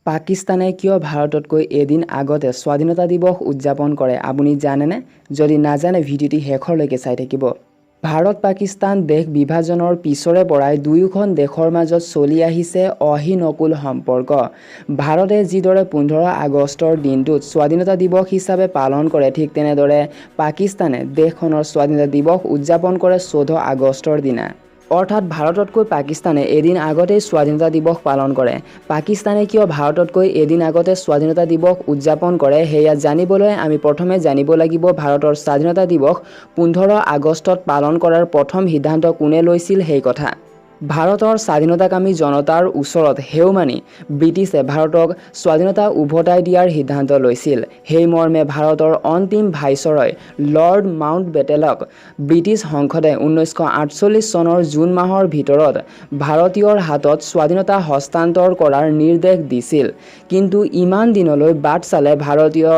পাকিস্তানে কিয় ভাৰততকৈ এদিন আগতে স্বাধীনতা দিৱস উদযাপন কৰে, আপুনি জানেনে? যদি নাজানে, ভিডিঅ'টি শেষলৈকে চাই থাকিব। ভাৰত পাকিস্তান দেশ বিভাজনৰ পিছৰে পৰাই দুয়োখন দেশৰ মাজত চলি আহিছে অহিনকুল সম্পৰ্ক। ভাৰতে যিদৰে 15 আগষ্টৰ দিনটোত স্বাধীনতা দিৱস হিচাপে পালন কৰে, ঠিক তেনেদৰে পাকিস্তানে দেশখনৰ স্বাধীনতা দিৱস উদযাপন কৰে 14 আগষ্টৰ দিনা। অৰ্থাৎ ভাৰততকৈ পাকিস্তানে এদিন আগতেই স্বাধীনতা দিৱস পালন কৰে। পাকিস্তানে কিয় ভাৰততকৈ এদিন আগতে স্বাধীনতা দিৱস উদযাপন কৰে, সেয়া জানিবলৈ আমি প্ৰথমে জানিব লাগিব ভাৰতৰ স্বাধীনতা দিৱস 15 আগষ্টত পালন কৰাৰ প্ৰথম সিদ্ধান্ত কোনে লৈছিল সেই কথা। ভাৰতৰ স্বাধীনতাকামী জনতাৰ ওচৰত হেও মানি ব্ৰিটিছে ভাৰতক স্বাধীনতা উভতাই দিয়াৰ সিদ্ধান্ত লৈছিল। সেই মৰ্মে ভাৰতৰ অন্তিম ভাইচৰয় লৰ্ড মাউণ্টবেটেনক ব্ৰিটিছ সংসদে 1948 চনৰ জুন মাহৰ ভিতৰত ভাৰতীয়ৰ হাতত স্বাধীনতা হস্তান্তৰ কৰাৰ নিৰ্দেশ দিছিল। কিন্তু ইমান দিনলৈ বাট চালে ভাৰতীয়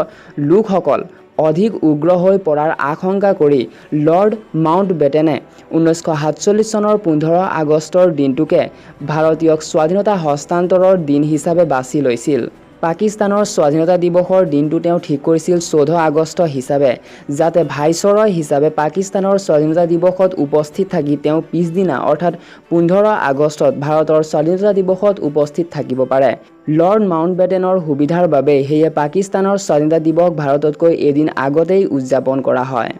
লোকসকল অধিক উগ্ৰ হৈ পৰাৰ আশংকা কৰি লৰ্ড মাউণ্টবেটেনে 1947 চনৰ 15 আগষ্টৰ দিনটোকে ভাৰতীয়ক স্বাধীনতা হস্তান্তৰৰ দিন হিচাপে বাছি লৈছিল। পাকিস্তানৰ স্বাধীনতা দিৱসৰ দিনটো তেওঁ ঠিক কৰিছিল 14 আগষ্ট হিচাপে, যাতে ভাইচৰয় হিচাপে পাকিস্তানৰ স্বাধীনতা দিৱসত উপস্থিত থাকি তেওঁ পিছদিনা অৰ্থাৎ 15 আগষ্টত ভাৰতৰ স্বাধীনতা দিৱসত উপস্থিত থাকিব পাৰে। লৰ্ড মাউণ্টবেটেনৰ সুবিধাৰ বাবেই সেয়ে পাকিস্তানৰ স্বাধীনতা দিৱস ভাৰততকৈ এদিন আগতেই উদযাপন কৰা হয়।